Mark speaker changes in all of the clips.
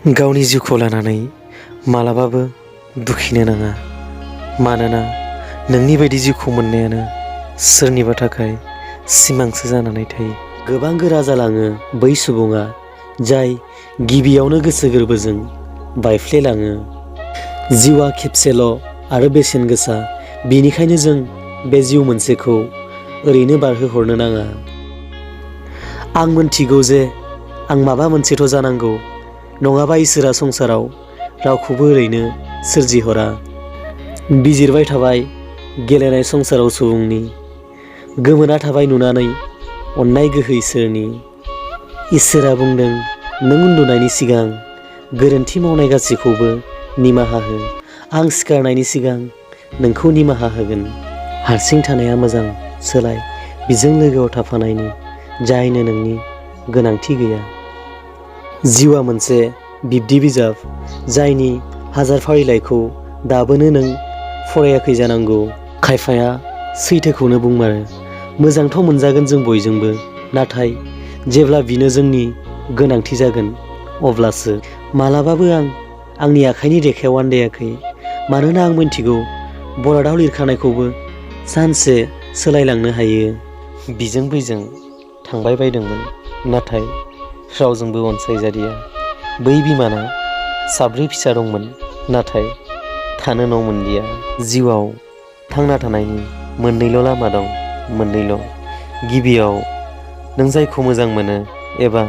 Speaker 1: गावनि जिउखौ लानानै मालाबाबो दुखिनो नाङा। मानोना नोंनि बायदि जिउखौ मोननायानो सोरनिबा थाखाय सिमांसो जानानै थायो। गोबां गोरा जालाङो बै सुबुङा जाय गिबियावनो गोसो गोरबोजों बायफ्लेलाङो। जिउआ खेबसेल' आरो बेसेन गोसा, बेनिखायनो जों बे जिउ मोनसेखौ ओरैनो बारहोहरनो नाङा। आं मोनथिगौ जे आं माबा मोनसेथ' जानांगौ, नङाबा इसोरा संसाराव रावखौबो ओरैनो सोरजिहरा। बिजिरबाय थाबाय गेलेनाय संसाराव सुबुंनि, गोमोना थाबाय नुनानै अननाय गोहो इसोरनि। इसोरा बुंदों नों उन्दुनायनि सिगां गोरोन्थि मावनाय गासैखौबो निमाहा हो। आं सिखारनायनि सिगां नोंखौ निमाहा होगोन। हारसिं थानाया मोजां, सोलाय बिजों लोगोआव थाफानायनि, जायनो नोंनि गोनांथि गैया। जिउआ मोनसे बिब्दि बिजाब जायनि हाजार फारिलाइखौ दाबोनो नों फरायाखै जानांगौ। खायफाया सैथोखौनो बुंमारो, मोजांथ' मोनजागोन जों बयजोंबो, नाथाय जेब्ला बिनो जोंनि गोनांथि जागोन अब्लासो। मालाबाबो आं आंनि आखाइनि रेखायाव आन्दायाखै, मानोना आं मिन्थिगौ बरादाव लिरखानायखौबो सानसे सोलायलांनो हायो। बिजों बैजों थांबाय बायदोंमोन, नाथाय रावजोंबो अनसायजादिया। बै बिमाना 7 फिसा दंमोन, नाथाय थानो न' मोनदिया। जिउआव थांना थानायनि मोननैल' लामा दं, मोननैल'। गिबियाव नों जायखौ मोजां मोनो एबा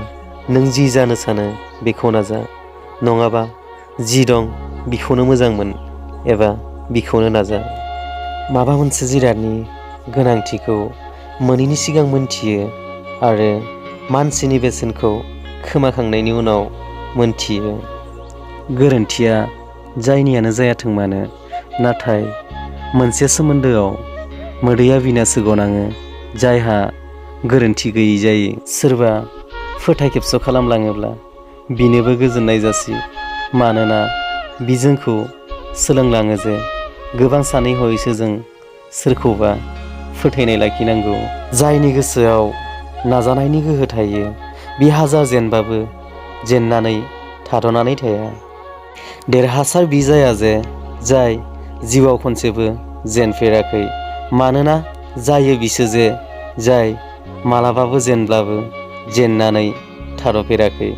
Speaker 1: नों जि जानो सानो बेखौ नाजा, नङाबा जि दं बिखौनो मोजां मोन एबा बिखौनो नाजा। माबा मोनसे जिरादनि गोनांथिखौ मोनैनि सिगां मोनथियो आरो मानसिनि बेसेनखौ खोमाखांनायनि उनाव मोनथियो। गोरोन्थिया जायनियानो जायाथों मानो, नाथाय मोनसे सोमोन्दोआव मोदैया बिनासो गनाङो जायहा गोरोन्थि गैयै जायो। सोरबा फोथाय खेबस' खालामलाङोब्ला बिनोबो गोजोननाय जासि, मानोना बि जोंखौ सोलोंलाङो जे गोबां सानै हयैसो जों सोरखौबा फोथायनाय लाखिनांगौ। जायनि गोसोआव नाजानायनि गोहो थायो, बि हाजार जेनबाबो जेननानै थाद'नानै थाया। देरहासार बि जाया जे जाय जिउआव खनसेबो जेनफेराखै, मानोना जायो बिसो जे जाय मालाबाबो जेनब्लाबो जेननानै थाद'फेराखै।